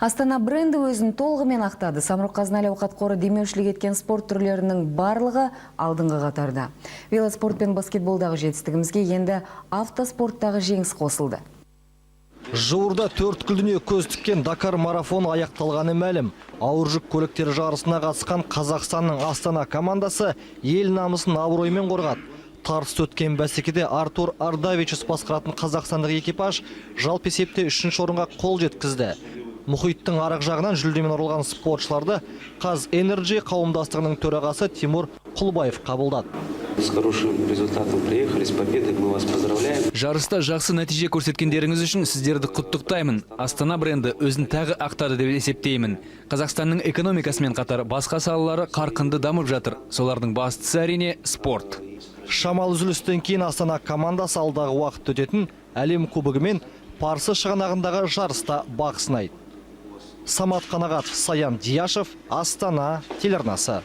Астана бренді өзін толығымен ақтады. Самұрық Қазына әл ауқат қоры демеушілік еткен спорт түрлерінің барлығы алдыңғы қатарда. Велоспорт пен баскетболдағы жетістігімізге енді автоспорттағы жеңіс қосылды. Жуырда төрткүл дүние көз тіккен Дакар марафоны аяқталғаны мәлім. Ауыр жүк көліктері жарысына қатысқан Қазақстанның Астана командасы ел намысын абыроймен қорғады. Тартысты өткен бәсекеде Артур Ардавичус басқаратын қазақстандық экипаж жалпы есепте үшінші орынға қол жеткізді. Мұхиттың арғы жағынан жүлдемен оралған спортшыларды Қаз Энерджи қауымдастығының төрағасы Тимур Құлбаев қабылдады. С хорошим результатом приехали, с победой, мы вас поздравляем. Жарыста жақсы нәтиже көрсеткендеріңіз үшін сіздерді құттықтаймын. Астана бренді өзін тағы ақтады деп есептеймін. Қазақстанның экономикасымен қатар басқа салалары қарқынды дамып жатыр. Солардың бастысы, әрине, спорт. Шамалы үзілістен кейін Астана командасы алдағы уақытта өтетін әлем кубогы мен Парсы шығанағындағы жарыста бақ сынайды. Самат Қанағатов, Саян Дияшев, Астана телеарнасы.